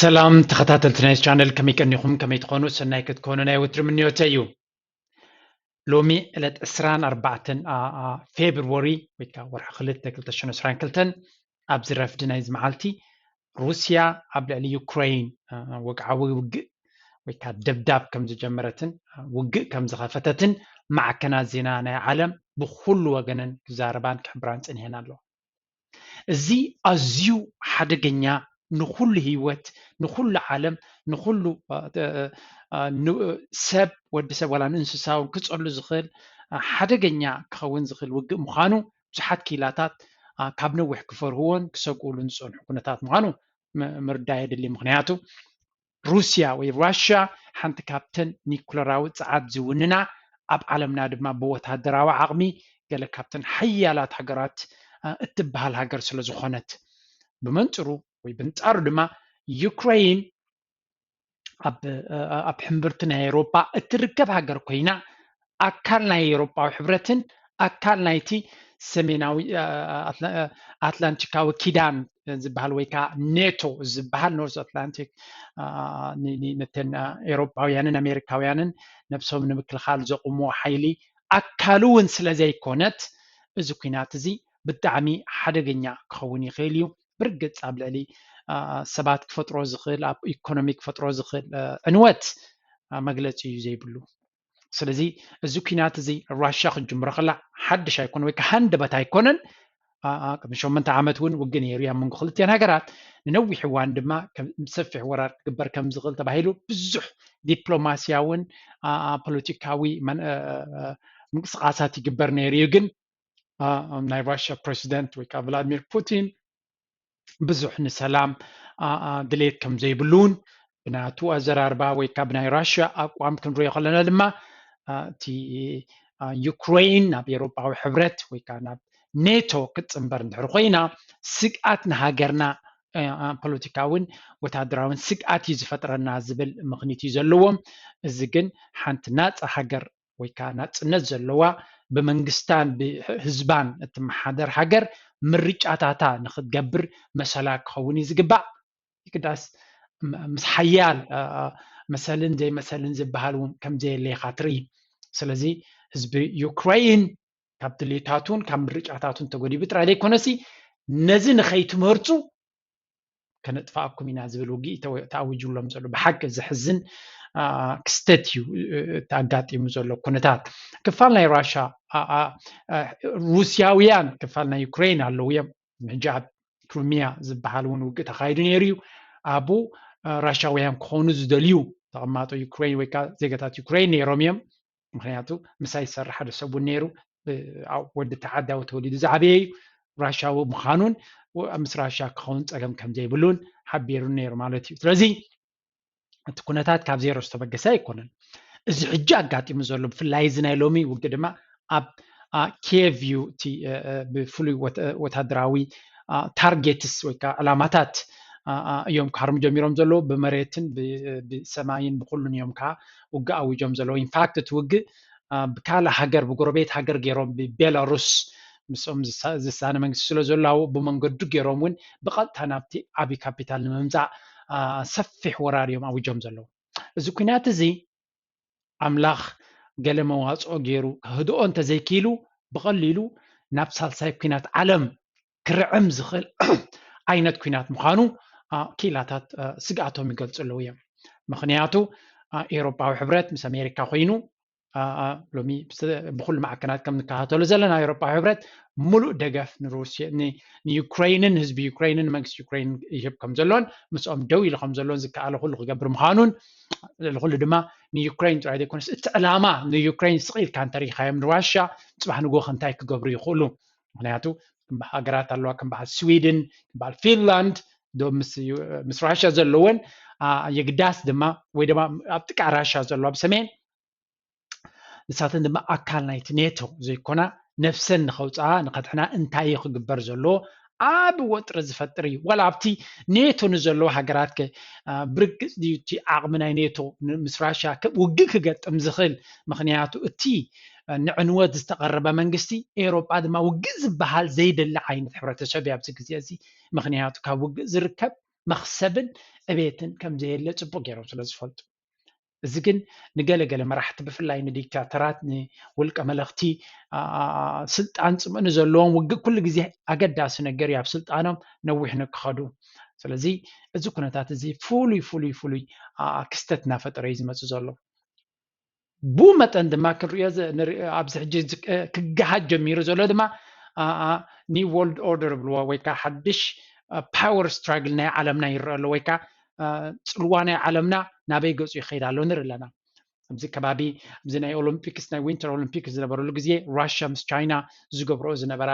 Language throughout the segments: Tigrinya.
ሰላም ተኸታተልቲ ናይ ቻነል፣ ከመይ ቀኒኹም? ከመይ ትኾኑ? ሰናይ ክትኮኑ ናይ ወትሪ ምንዮተ እዩ። ሎሚ ዕለት ዕስራን ኣርባዕተን ፌብርዋሪ ወይ ከዓ ወርሒ ክልተ ክልተ ሽሕን ዕስራን ክልተን ኣብዚ ረፍዲ ናይዚ መዓልቲ ሩስያ ኣብ ልዕሊ ዩክሬን ወግዓዊ ውግእ ወይ ከዓ ደብዳብ ከም ዝጀመረትን ውግእ ከም ዝኸፈተትን ማዕከናት ዜና ናይ ዓለም ብኩሉ ወገነን ክዛረባን ክሕብራን ፀኒሐን ኣለዋ። እዚ ኣዝዩ ሓደገኛ፣ ንኹሉ ህይወት፣ ንኹሉ ዓለም፣ ንኹሉ ሰብ፣ ወዲ ሰብ ዋላ ንእንስሳ እውን ክጸሉ ዝኽእል ሓደገኛ ክኸውን ዝኽእል ውግእ ምዃኑ ብዙሓት ክኢላታት ካብ ነዊሕ ክፈርህዎን ክሰግኡሉን ዝጸንሑ ኩነታት ምዃኑ ምርዳእ የድሊ። ምኽንያቱ ሩስያ ወይ ራሽያ ሓንቲ ካብተን ኒኩለራዊ ጸዓት ዝውንና፣ ኣብ ዓለምና ድማ ብወታደራዊ ዓቕሚ ገለ ካብተን ሓያላት ሃገራት እትበሃል ሃገር ስለ ዝኾነት፣ ብመንጽሩ ወይ ብንጻሩ ድማ ዩክረይን ኣብ ሕምብርቲ ናይ ኤውሮጳ እትርከብ ሃገር ኮይና፣ ኣካል ናይ ኤውሮጳዊ ሕብረትን ኣካል ናይቲ ሰሜናዊ ኣትላንቲካዊ ኪዳን ዝበሃል ወይ ከዓ ኔቶ ዝበሃል፣ ኖርዝ ኣትላንቲክ፣ ነተን ኤውሮጳውያንን ኣሜሪካውያንን ነብሶም ንምክልኻል ዘቑምዎ ሓይሊ ኣካሉ እውን ስለ ዘይኮነት፣ እዚ ኩናት እዚ ብጣዕሚ ሓደገኛ ክኸውን ይኽእል እዩ። ብርግፅ ኣብ ልዕሊ ሰባት ክፈጥሮ ዝኽእል፣ ኣብ ኢኮኖሚ ክፈጥሮ ዝኽእል ዕንወት መግለፂ እዩ ዘይብሉ። ስለዚ እዚ ኩናት እዚ ራሽያ ክትጅምሮ ከላ ሓድሽ ኣይኮነ ወይ ከዓ ሃንደበት ኣይኮነን። ቅድሚ ሸሞንተ ዓመት እውን ውግእ ነይሩ እዩ ኣብ መንጎ ክልቲአን ሃገራት። ንነዊሕ እዋን ድማ ሰፊሕ ወራር ክግበር ከም ዝኽእል ተባሂሉ ብዙሕ ዲፕሎማስያውን ፖለቲካዊ ምንቅስቃሳት ይግበር ነይሩ እዩ። ግን ናይ ራሽያ ፕሬዚደንት ወይ ከዓ ቭላድሚር ፑቲን ብዙሕ ንሰላም ድሌት ከም ዘይብሉን ብናቱ ኣዘራርባ ወይ ከዓ ብናይ ራሽያ ኣቋም ክንሪኦ ከለና ድማ እቲ ዩክሬን ናብ ኤውሮጳዊ ሕብረት ወይ ከዓ ናብ ኔቶ ክትፅንበር እንድሕር ኮይና ስግኣት ንሃገርና ፖለቲካውን ወታደራውን ስግኣት እዩ ዝፈጥረና ዝብል ምኽኒት እዩ ዘለዎም። እዚ ግን ሓንቲ ናፃ ሃገር ወይ ከዓ ናፅነት ዘለዋ ብመንግስታን ብህዝባን እትመሓደር ሃገር ምርጫታታ ንክትገብር መሰላ ክኸውን እዩ ዝግባእ። ይግዳስ ምስ ሓያል መሰልን ዘይመሰልን ዝበሃል እውን ከምዘየለ ኢኻ ትርኢ። ስለዚ ህዝቢ ዩክራይን ካብ ድሌታቱን ካብ ምርጫታቱን ተጎዲቡ ጥራይ ዘይኮነሲ ነዚ ንኸይትመርፁ ከነጥፋኣኩም ኢና ዝብል ውግእ ተኣዊጅሎም ዘሎ። ብሓቂ ዘሕዝን ክስተት እዩ ኣጋጢሙ ዘሎ ኩነታት። ክፋል ናይ ራሻ ሩስያውያን ክፋል ናይ ዩክሬን ኣለዉ እዮም። ሕጂ ኣብ ክሪሚያ ዝበሃል እውን ውግእ ተኻይዱ ነይሩ እዩ። ኣብኡ ራሻውያን ክኾኑ ዝደልዩ ተቐማጦ ዩክሬን ወይ ከዓ ዜጋታት ዩክሬን ነይሮም እዮም። ምክንያቱ ምሳይ ዝሰርሕ ሓደ ሰብ እውን ነይሩ። ወዲ ተዓዳዊ ተወሊዱ ዝዓበየ እዩ። ራሻዊ ምዃኑን ምስ ራሻ ክኸውን ፀገም ከም ዘይብሉን ሓቢሩ ነይሩ ማለት እዩ። ስለዚ እቲ ኩነታት ካብ ዜሮ ዝተበገሰ ኣይኮነን። እዚ ሕጂ ኣጋጢሙ ዘሎ ብፍላይ እዚ ናይ ሎሚ ውግእ ድማ ኣብ ኪየቭ እዩ እቲ ብፍሉይ ወታደራዊ ታርጌትስ ወይ ከዓ ዕላማታት እዮም ክሃርሙ ጀሚሮም ዘለዉ። ብመሬትን ብሰማይን ብኩሉን እዮም ከዓ ውግእ ኣዊጆም ዘለዉ። ኢንፋክት እቲ ውግእ ብካልእ ሃገር ብጎረቤት ሃገር ገይሮም ብቤላሩስ ምስኦም ዝሳነ መንግስቲ ስለ ዘለዉ ብመንገዱ ገይሮም እውን ብቐጥታ ናብቲ ዓብዪ ካፒታል ንምምፃእ ሰፊሕ ወራር እዮም ኣዊጆም ዘለዉ። እዚ ኩናት እዚ ኣምላኽ ገለ መዋፅኦ ገይሩ ክህድኦ እንተዘይክኢሉ ብቐሊሉ ናብ ሳልሳይ ኩናት ዓለም ክርዕም ዝኽእል ዓይነት ኩናት ምዃኑ ክኢላታት ስግኣቶም ይገልፁ ኣለዉ እዮም። ምክንያቱ ኤውሮጳዊ ሕብረት ምስ ኣሜሪካ ኮይኑ ሎሚ ብኩሉ ማዕከናት ከም ንከታተሎ ዘለና ኤውሮጳዊ ሕብረት ሙሉእ ደገፍ ንሩስያ ንዩክሬንን ህዝቢ ዩክሬንን መንግስቲ ዩክሬን ይህብ ከም ዘሎን ምስኦም ደው ኢሉ ከም ዘሎን ዝከኣለ ኩሉ ክገብር ምዃኑን ልዕሊ ኩሉ ድማ ንዩክሬን ጥራይ ዘይኮነስ እቲ ዕላማ ንዩክሬን ስቕ ኢልካ እንተሪኢኻዮም ንራሽያ ፅባሕ ንጎ እንታይ ክገብሩ ይኽእሉ? ምክንያቱ ሃገራት ኣለዋ ከም በዓል ስዊድን ከም በዓል ፊንላንድ ዶ ምስ ራሽያ ዘለወን የግዳስ ድማ ወይ ድማ ኣብ ጥቃ ራሽያ ዘለዋ ብሰሜን ንሳተን ድማ ኣካል ናይቲ ኔቶ ዘይኮና ነፍሰን ንኸውፅኣ ንኸድሕና እንታይ እዩ ክግበር ዘለዎ? ዓብ ወጥሪ ዝፈጥር እዩ። ዋላ ኣብቲ ኔቶ ንዘለዎ ሃገራት ከ ብርግፅ ድዩ እቲ ዓቕሚ ናይ ኔቶ ምስ ራሽያ ውግእ ክገጥም ዝኽእል? ምክንያቱ እቲ ንዕንወት ዝተቐረበ መንግስቲ ኤውሮጳ ድማ ውግእ ዝበሃል ዘይደሊ ዓይነት ሕብረተሰብ እዩ ኣብዚ ግዜ እዚ። ምክንያቱ ካብ ውግእ ዝርከብ መኽሰብን ዕቤትን ከም ዘየለ ጽቡቕ ገይሮም ስለ ዝፈልጡ። እዚ ግን ንገለገለ መራሕቲ፣ ብፍላይ ንዲክታተራት፣ ንውልቀ መለኽቲ፣ ስልጣን ጽምእ ንዘለዎም ውግእ ኩሉ ግዜ ኣገዳሲ ነገር እዩ፣ ኣብ ስልጣኖም ነዊሕ ንክኸዱ። ስለዚ እዚ ኩነታት እዚ ፍሉይ ፍሉይ ፍሉይ ክስተት እናፈጠረ እዩ ዝመፅእ ዘሎ። ብኡ መጠን ድማ ክንሪኦ ኣብዚ ሕጂ ክገሃድ ጀሚሩ ዘሎ ድማ ኒው ወርልድ ኦርደር ብልዎ ወይ ከዓ ሓድሽ ፓወር ስትራግል ናይ ዓለምና ይረአ ኣሎ፣ ወይ ከዓ ፅልዋ ናይ ዓለምና ናበይ ገፁ ይኸይድ ኣሎ ንርኢ ኣለና። ኣብዚ ከባቢ ኣብዚ ናይ ኦሎምፒክስ ናይ ዊንተር ኦሎምፒክስ ዝነበረሉ ግዜ ራሽያ ምስ ቻይና ዝገብረኦ ዝነበራ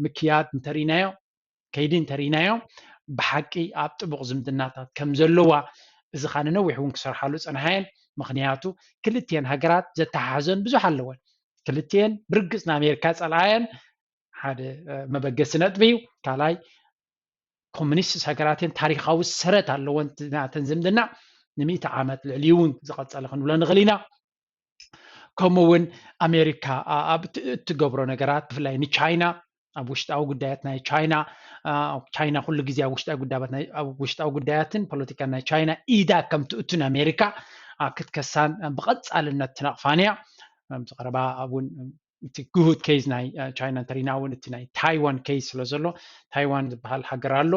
ምክያድ እንተሪናዮ ከይዲ እንተሪናዮ ብሓቂ ኣብ ጥቡቕ ዝምድናታት ከም ዘለዋ እዚ ኻነ ነዊሕ እውን ክሰርሓሉ ፀንሓየን። ምክንያቱ ክልትኤን ሃገራት ዘተሓሕዘን ብዙሕ ኣለወን። ክልትኤን ብርግፅ ንኣሜሪካ ፀልኣየን ሓደ መበገሲ ነጥቢ እዩ። ካልኣይ ኮሚኒስት ሃገራትን ታሪካዊ ሰረት ኣለወን ናተን ዝምድና ንምእቲ ዓመት ልዕሊ እውን ዝቐፀለ ክንብሎ ንኽእል ኢና። ከምኡ እውን ኣሜሪካ ኣብ እትገብሮ ነገራት ብፍላይ ንቻይና ኣብ ውሽጣዊ ጉዳያት ናይ ቻይና ቻይና ኩሉ ግዜ ኣብ ውሽጣዊ ጉዳያት ኣብ ውሽጣዊ ጉዳያትን ፖለቲካን ናይ ቻይና ኢዳ ከም ትእቱን ኣሜሪካ ክትከሳን ብቐፃልነት ትነቕፋን እያ። ዝቀረባ እውን እቲ ግሁድ ኬዝ ናይ ቻይና እንተሪና እውን እቲ ናይ ታይዋን ኬዝ ስለ ዘሎ ታይዋን ዝበሃል ሃገር ኣሎ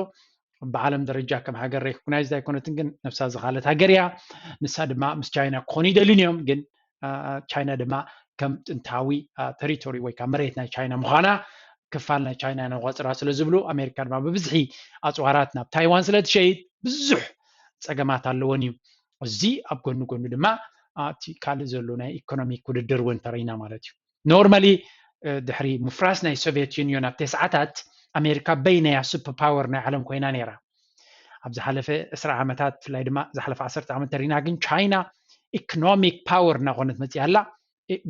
ብዓለም ደረጃ ከም ሃገር ሬኮግናይዝ ኣይኮነትን ግን ነብሳ ዝኻለት ሃገር እያ። ንሳ ድማ ምስ ቻይና ክኾኑ ይደልዩን እዮም ግን ቻይና ድማ ከም ጥንታዊ ተሪቶሪ ወይ ከዓ መሬት ናይ ቻይና ምዃና ክፋል ናይ ቻይና ነቆፅራ ስለ ዝብሉ ኣሜሪካ ድማ ብብዝሒ ኣፅዋራት ናብ ታይዋን ስለ ትሸይድ ብዙሕ ፀገማት ኣለዎን እዩ። እዚ ኣብ ጎኒ ጎኒ ድማ እቲ ካልእ ዘሎ ናይ ኢኮኖሚክ ውድድር እውን ተረኢና ማለት እዩ። ኖርማሊ ድሕሪ ምፍራስ ናይ ሶቪየት ዩኒዮን ኣብ ተስዓታት ኣሜሪካ በይነያ ሱፐር ፓወር ናይ ዓለም ኮይና ነይራ። ኣብ ዝሓለፈ ዕስራ ዓመታት ብፍላይ ድማ ዝሓለፈ ዓሰርተ ዓመት ተሪና ግን ቻይና ኢኮኖሚክ ፓወር እናኾነት መፅያ ኣላ።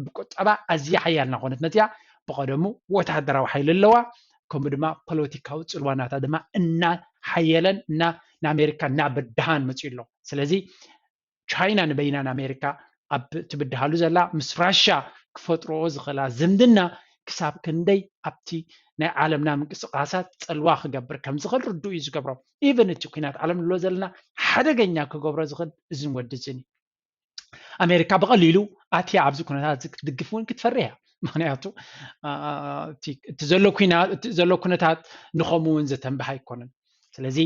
ብቁጠባ ኣዝያ ሓያል እናኾነት መፅያ ብቐደሙ ወታደራዊ ሓይሊ ኣለዋ። ከምኡ ድማ ፖለቲካዊ ፅልዋናታ ድማ እናሓየለን እና ንኣሜሪካ እናበድሃን መፅዩ ኣሎ። ስለዚ ቻይና ንበይና ንኣሜሪካ ኣብ ትብድሃሉ ዘላ ምስ ራሻ ክፈጥርኦ ዝኽእላ ዝምድና ክሳብ ክንደይ ኣብቲ ናይ ዓለምና ምንቅስቃሳት ፀልዋ ክገብር ከም ዝኽእል ርዱእ እዩ ዝገብሮ። ኢቨን እቲ ኩናት ዓለም ንብሎ ዘለና ሓደገኛ ክገብሮ ዝኽእል እዝን ወዲ እዝን እዩ። ኣሜሪካ ብቐሊሉ ኣትያ ኣብዚ ኩነታት እዚ ክትድግፍ እውን ክትፈርህ እያ። ምክንያቱ እቲ ዘሎ ኩነታት ንኸምኡ እውን ዘተንብህ ኣይኮነን። ስለዚ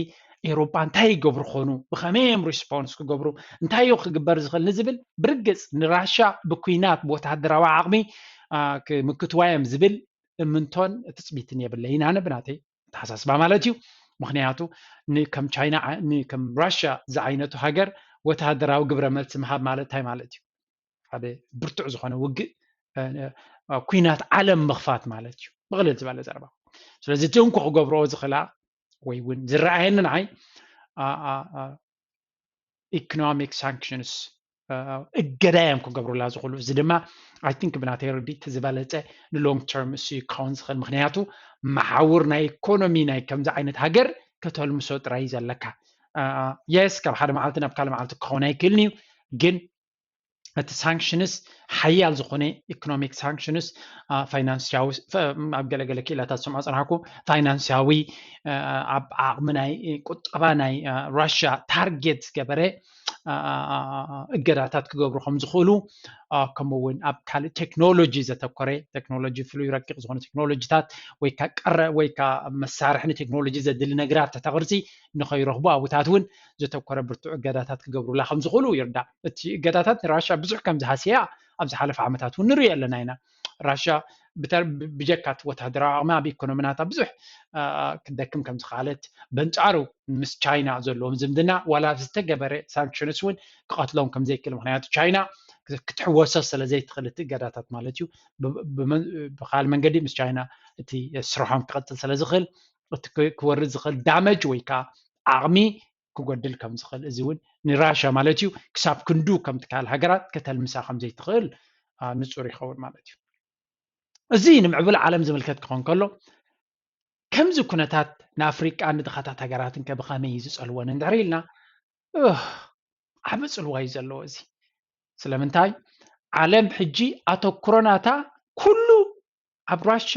ኤውሮጳ እንታይ ይገብሩ ኾኑ ብኸመይ እዮም ሪስፖንስ ክገብሩ እንታይ እዩ ክግበር ዝኽእል ንዝብል ብርግፅ ንራሻ ብኩናት ብወታደራዊ ዓቕሚ ክምክትዋ እዮም ዝብል እምንቶን ትፅቢትን የብለይን ኣነ ብናተይ ኣተሓሳስባ ማለት እዩ። ምክንያቱ ከም ቻይና ከም ራሽያ ዝዓይነቱ ሃገር ወተሃደራዊ ግብረ መልሲ ምሃብ ማለት እንታይ ማለት እዩ? ሓደ ብርቱዕ ዝኾነ ውግእ ኩናት ዓለም ምኽፋት ማለት እዩ ብቕልል ዝበለ ዘረባ። ስለዚ እቲ እንኮ ክገብርኦ ዝኽእላ ወይ እውን ዝረኣየኒ ንዓይ ኢኮኖሚክ ሳንክሽንስ እገዳ እዮም ክገብሩላ ዝኽእሉ። እዚ ድማ ኣይ ቲንክ ብናተይ ርድኢት ዝበለፀ ንሎንግ ተርም እሱ ክኸውን ዝኽእል ምክንያቱ መሓውር ናይ ኢኮኖሚ ናይ ከምዚ ዓይነት ሃገር ከተልምሶ ጥራይ ዘለካ። የስ ካብ ሓደ መዓልቲ ናብ ካልእ መዓልቲ ክኸውን ኣይክእልን እዩ ግን እቲ ሳንክሽንስ ሓያል ዝኾነ ኢኮኖሚክ ሳንክሽንስ ፋይናንስያዊ ኣብ ገለገለ ክኢላታት ዝሰምዖ ፀናሕኩ ፋይናንስያዊ ኣብ ዓቕሚ ናይ ቁጠባ ናይ ራሽያ ታርጌት ዝገበረ እገዳታት ክገብሩ ከም ዝኽእሉ ከምኡ እውን ኣብ ካልእ ቴክኖሎጂ ዘተኮረ ቴክኖሎጂ ፍሉይ ረቂቕ ዝኾነ ቴክኖሎጂታት ወይ ቀረ ወይ መሳርሒ ንቴክኖሎጂ ዘድሊ ነገራት ተተቅርፂ ንኸይረኽቡ ኣብታት እውን ዘተኮረ ብርቱዕ እገዳታት ክገብሩላ ከም ዝኽእሉ ይርዳእ። እቲ እገዳታት ንራሻ ብዙሕ ከም ዝሃስያ ኣብ ዝሓለፈ ዓመታት እውን ንሪኦ ኣለና ኢና። ራሻ ብጀካ እቲ ወታደራዊ ዓቕሚ ኣብ ኢኮኖሚ ናታ ብዙሕ ክደክም ከም ዝኽኣለት በንጻሩ ምስ ቻይና ዘለዎም ዝምድና ዋላ ዝተገበረ ሳንክሽንስ እውን ክቐትሎም ከም ዘይክእል ምክንያቱ ቻይና ክትሕወሶ ስለ ዘይትኽእል እቲ እገዳታት ማለት እዩ። ብካል መንገዲ ምስ ቻይና እቲ ስርሖም ክቐፅል ስለ ዝኽእል እቲ ክወርድ ዝኽእል ዳመጅ ወይ ከዓ ዓቕሚ ክጎድል ከም ዝኽእል እዚ እውን ንራሻ ማለት እዩ ክሳብ ክንዱ ከም ትካል ሃገራት ከተልምሳ ከም ዘይትኽእል ንፁር ይኸውን ማለት እዩ። እዚ ንምዕብል ዓለም ዝምልከት ክኸውን ከሎ ከምዚ ኩነታት ንኣፍሪቃ ንድኻታት ሃገራትን ከ ብኸመይ እዩ ዝፀልወን እንድሕር ኢልና ዓብ ፅልዋ እዩ ዘለዎ እዚ። ስለምንታይ ዓለም ሕጂ ኣተኩሮ ናታ ኩሉ ኣብ ራሻ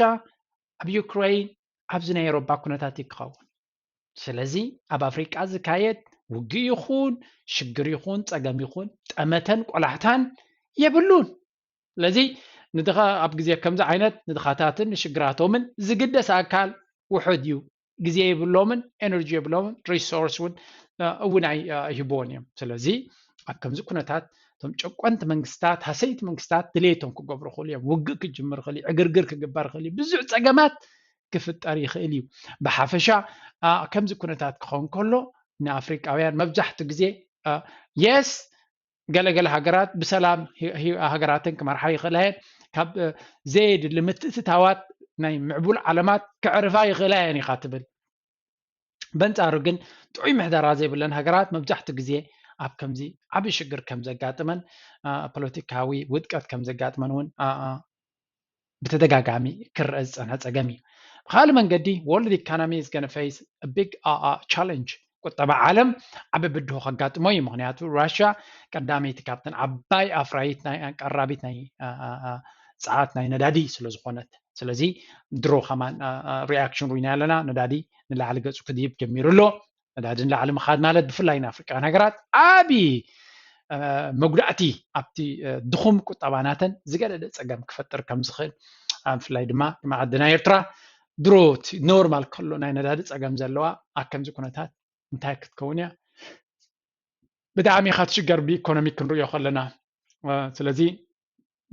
ኣብ ዩክሬን ኣብዚ ናይ ኤሮፓ ኩነታት እዩ ክኸውን። ስለዚ ኣብ ኣፍሪቃ ዝካየድ ውግእ ይኹን ሽግር ይኹን ጸገም ይኹን ጠመተን ቆላሕታን የብሉን። ስለዚ ንድኻ ኣብ ግዜ ከምዚ ዓይነት ንድኻታትን ንሽግራቶምን ዝግደስ ኣካል ውሑድ እዩ። ግዜ የብሎምን፣ ኤነርጂ የብሎምን፣ ሪሶርስ እውን እውን ኣይህብዎን እዮም። ስለዚ ኣብ ከምዚ ኩነታት እቶም ጨቆንቲ መንግስታት ሃሰይቲ መንግስታት ድሌቶም ክገብሩ ክእሉ እዮም። ውግእ ክጅምር ክእል እዩ፣ ዕግርግር ክግበር ክእል እዩ፣ ብዙሕ ፀገማት ክፍጠር ይኽእል እዩ። ብሓፈሻ ከምዚ ኩነታት ክኸውን ከሎ ንኣፍሪቃውያን መብዛሕትኡ ግዜ የስ ገለገለ ሃገራት ብሰላም ሃገራተን ክመርሓ ይኽእላ እየን። ካብ ዘየድሊ ምትእትታዋት ናይ ምዕቡል ዓለማት ክዕርፋ ይኽእላ እየን ኢኻ ትብል። በንጻሩ ግን ጥዑይ ምሕደራ ዘይብለን ሃገራት መብዛሕትኡ ግዜ ኣብ ከምዚ ዓቢ ሽግር ከም ዘጋጥመን ፖለቲካዊ ውድቀት ከም ዘጋጥመን እውን ብተደጋጋሚ ክረአ ዝጸንሐ ጸገም እዩ። ብካልእ መንገዲ World Economy is gonna face a big challenge. ቁጠባ ዓለም ዓቢ ብድሆ ከጋጥሞ እዩ። ምክንያቱ ራሽያ ቀዳመይቲ ካብተን ዓባይ ኣፍራይት ናይ ቀራቢት ናይ ጸዓት ናይ ነዳዲ ስለ ዝኾነት፣ ስለዚ ድሮ ከማን ሪኣክሽን ሩኢና ኣለና። ነዳዲ ንላዕሊ ገጹ ክድይብ ጀሚሩ ኣሎ። ነዳዲ ንላዕሊ ምኻድ ማለት ብፍላይ ንኣፍሪቃውያን ሃገራት ዓቢ መጉዳእቲ ኣብቲ ድኹም ቁጠባ ናተን ዝገደደ ጸገም ክፈጥር ከም ዝኽእል፣ ብፍላይ ድማ ንመዓድና ኤርትራ ድሮ እቲ ኖርማል ከሎ ናይ ነዳዲ ጸገም ዘለዋ ኣብ ከምዚ ኩነታት እንታይ ክትከውን እያ? ብጣዕሚ ኢኻ ትሽገር ብኢኮኖሚ ክንሪኦ ከለና። ስለዚ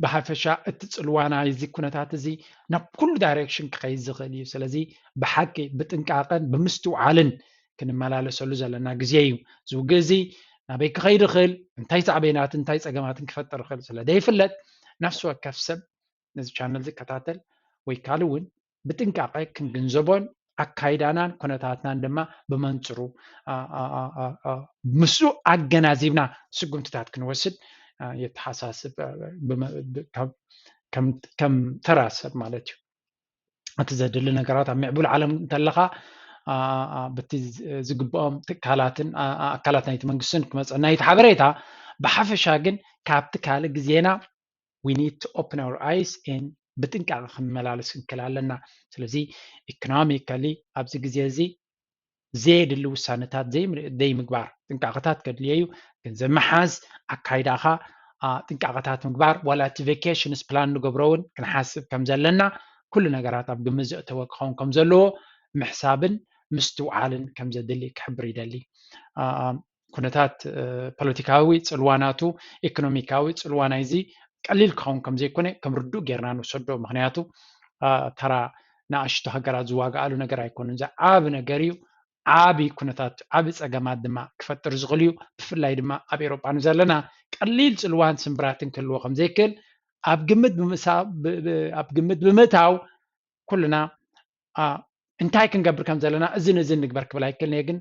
ብሓፈሻ እቲ ጽልዋ ናይዚ ኩነታት እዚ ናብ ኩሉ ዳይሬክሽን ክኸይድ ዝኽእል እዩ። ስለዚ ብሓቂ ብጥንቃቐን ብምስትውዓልን ክንመላለሰሉ ዘለና ግዜ እዩ። እዚ ውግእ እዚ ናበይ ክኸይድ ይኽእል፣ እንታይ ሳዕቤናትን እንታይ ጸገማትን ክፈጥር ይኽእል ስለ ዘይፍለጥ ነፍሲ ወከፍ ሰብ ነዚ ቻነል ዝከታተል ወይ ካልእ እውን ብጥንቃቐ ክንግንዘቦን ኣካይዳናን ኩነታትናን ድማ ብመንፅሩ ምስኡ ኣገናዚብና ስጉምትታት ክንወስድ የተሓሳስብ ከም ተራ ሰብ ማለት እዩ። እቲ ዘድሊ ነገራት ኣብ ምዕቡል ዓለም እንተለኻ ብቲ ዝግብኦም ትካላትን ኣካላት ናይቲ መንግስትን ክመፀና እቲ ሓበሬታ ብሓፈሻ ግን ካብቲ ካልእ ግዜና we need to open our eyes and ብጥንቃቐ ክንመላለስ ክንክእል ኣለና። ስለዚ ኢኮኖሚካሊ ኣብዚ ግዜ እዚ ዘየድሊ ውሳነታት ዘይምግባር ጥንቃቐታት ከድልዮ እዩ። ገንዘብ ምሓዝ ኣካይዳኻ ጥንቃቐታት ምግባር ዋላ እቲ ቬኬሽንስ ፕላን ንገብሮ እውን ክንሓስብ ከም ዘለና ኩሉ ነገራት ኣብ ግምት ዘእተወ ክኸውን ከም ዘለዎ ምሕሳብን ምስትውዓልን ከም ዘድሊ ክሕብር ይደሊ። ኩነታት ፖለቲካዊ ጽልዋ ናቱ ኢኮኖሚካዊ ጽልዋ ናይዚ ቀሊል ክኸውን ከም ዘይኮነ ከም ርዱእ ጌርና ንውሰዶ። ምክንያቱ ተራ ንኣሽቱ ሃገራት ዝዋግኣሉ ነገር ኣይኮኑን። እዚ ዓቢ ነገር እዩ። ዓቢ ኩነታት ዓቢ ጸገማት ድማ ክፈጥር ዝኽእል እዩ። ብፍላይ ድማ ኣብ ኤሮጳ ንዘለና ቀሊል ጽልዋን ስምብራትን ክህልዎ ከም ዘይክእል ኣብ ግምት ኣብ ግምት ብምእታው ኩልና እንታይ ክንገብር ከም ዘለና እዝን እዝን ንግበር ክብል ኣይክእልን እየ፣ ግን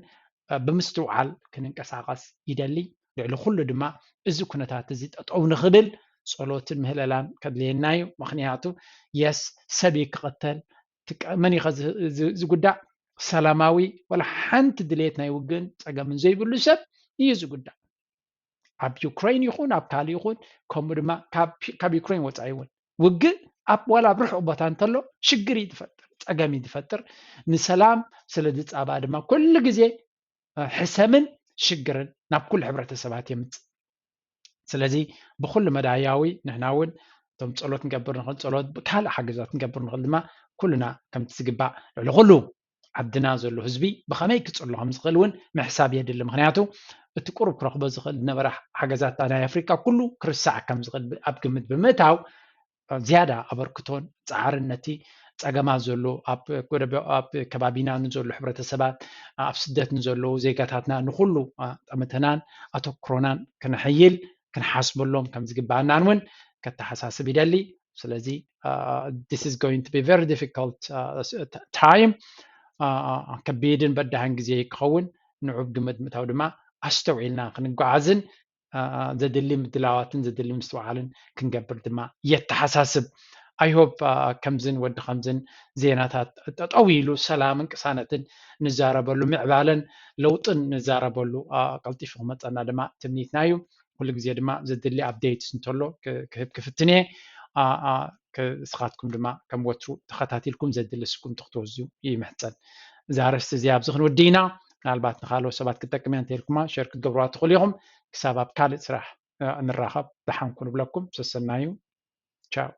ብምስትውዓል ክንንቀሳቐስ ይደሊ። ልዕሊ ኩሉ ድማ እዚ ኩነታት እዚ ጠጠው ንኽብል ጸሎትን ምህለላን ከድልየና እዩ። ምኽንያቱ የስ ሰብ ክቐተል መን እዩ ዝጉዳእ? ሰላማዊ ወላ ሓንቲ ድሌት ናይ ውግእን ጸገምን ዘይብሉ ሰብ እዩ ዝጉዳእ። ኣብ ዩክሬን ይኹን ኣብ ካልእ ይኹን ከምኡ ድማ ካብ ዩክሬን ወፃኢ እውን ውግእ ኣብ ዋላ ኣብ ርሑቕ ቦታ እንተሎ ሽግር እዩ ዝፈጥር፣ ፀገም እዩ ዝፈጥር። ንሰላም ስለ ዝፃባእ ድማ ኩሉ ግዜ ሕሰምን ሽግርን ናብ ኩሉ ሕብረተሰባት የምፅእ። ስለዚ ብኩሉ መዳያዊ ንሕና እውን እቶም ፀሎት ንገብር ንኽእል ፀሎት ብካልእ ሓገዛት ንገብር ንኽእል ድማ ኩሉና ከምቲ ዝግባእ ልዕሊ ኩሉ ዓድና ዘሎ ህዝቢ ብኸመይ ክጽሎ ከም ዝኽእል እውን ምሕሳብ የድሊ። ምኽንያቱ እቲ ቁሩብ ክረኽቦ ዝኽእል ዝነበረ ሓገዛት ናይ ኣፍሪቃ ኩሉ ክርሳዕ ከም ዝኽእል ኣብ ግምት ብምእታው ዝያዳ ኣበርክቶን ጻዕርን ነቲ ጸገማት ዘሎ ኣብ ከባቢና ንዘሎ ሕብረተሰባት ኣብ ስደት ንዘለዉ ዜጋታትና ንኹሉ ጠመተናን ኣተኩሮናን ክነሐይል ክንሓስበሎም ከም ዝግባኣናን እውን ከተሓሳስብ ይደሊ። ስለዚ this is going to be very difficult time። ከቢድን በዳህን ግዜ ክኸውን ንዑብ ግምት ምእታው ድማ ኣስተውዒልና ክንጓዓዝን ዘድሊ ምድላዋትን ዘድሊ ምስትውዓልን ክንገብር ድማ የተሓሳስብ። I hope ከምዝን ወዲ ከምዝን ዜናታት ጠጠው ኢሉ ሰላምን ቅሳነትን ንዛረበሉ ምዕባለን ለውጥን ንዛረበሉ ቀልጢፉ ክመፀና ድማ ትምኒትና እዩ። ኩሉ ግዜ ድማ ዘድሊ ኣፕዴትስ እንተሎ ክህብ ክፍትን እየ። ንስኻትኩም ድማ ከም ወትሩ ተኸታቲልኩም ዘድሊ ስጉምቲ ክትወስዱ ይምሕፀን። እዛ ኣርእስቲ እዚኣ ኣብዚ ክንውድእ ኢና። ምናልባት ንካልኦት ሰባት ክትጠቅም እያ እንተኢልኩማ ሸር ክትገብርዋ ትኽእሉ ኢኹም። ክሳብ ኣብ ካልእ ስራሕ ንራኸብ፣ ደሓን ኩኑ እብለኩም። ሰሰናዩ። ቻው።